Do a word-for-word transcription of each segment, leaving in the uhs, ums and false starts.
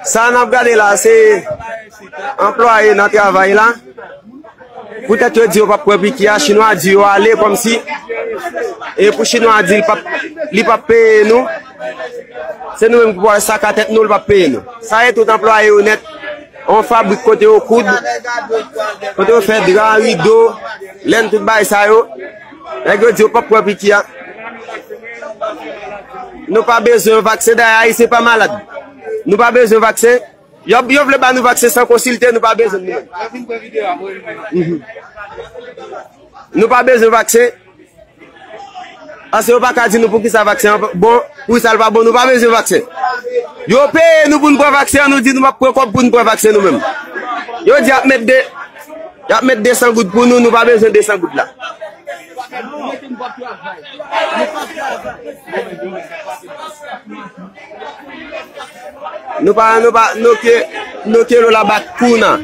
Sa n ap gade la, se anplwaye nan travay la. Poutèt yo di yo p ap pran piki a, chinwa di yo ale kòmsi. E pou chinwa di li p ap, li p ap peye nou. Se nou menm ki pou al saka tèt nou, li p ap peye nou. Sa e tout anplwaye yo nèt. Yon fabrik kote yo koud, kote yo fè dra, rido, lenn, tout bagay sa yo. Nèg yo di yo p ap pran piki a. Nou pa bezwen vaksen, dayè Ayisyen pa malad. Nou pa bezwen vaksen. Yo, yo vle ba nou vaksen san konsilte, nou pa bezwen nou menm. Mhm. Nou pa bezwen vaksen. Paske yo pa ka di nou poukisa vaksen an bon, poukisa l pa bon, nou pa bezwen vaksen. Yo peye nou pou n pran vaksen an, nou di nou p ap pran kòb pou n pran vaksen nou menm. Yo di y ap met de, y ap met de san goud pou nou, nou pa bezwen de san goud la. Nou pa, nou pa, nou ke, nou ke lo la bat kou nan.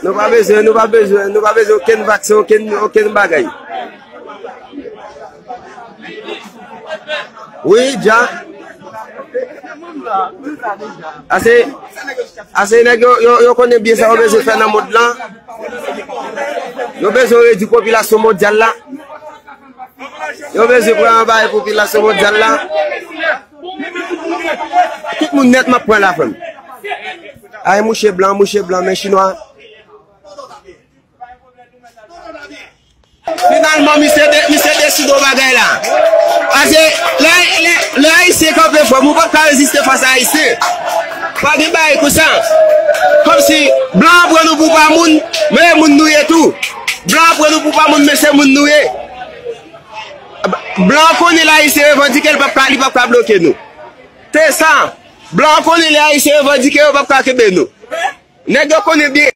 Nou pa bezwen, nou pa bezwen, nou pa bezwen okenn vaksen, okenn, okenn bagay. Wi, dja. Ase, ase nèg yo, yo, yo konnen byen sa yo bezwen fè nan mond lan. Yo bezwen redwi popilasyon mondyal la. Yo bezwen pran anba e popilasyon mondyal la. Tout moun nèt m ap pran la, frè m. Ay, mouche blan, mouche blan, men chinwa. Finalman, misye de-, misye deside yon bagay la. Paske lè, lè, lè Ayisyen kanpe frè m, ou p ap ka reziste fas a Ayisyen. Pa gen bagay konsa. Kòmsi blan an pran nou pou pa moun, men moun nou ye tou. Blan an pran nou pou pa moun, men se moun nou ye. Blan an konnen lè Ayisyen revandike, li p ap ka, li p ap ka bloke nou. Se sa. Blan an konnen lè Ayisyen revandike, yo p ap ka kenbe nou. Nèg yo konnen byen.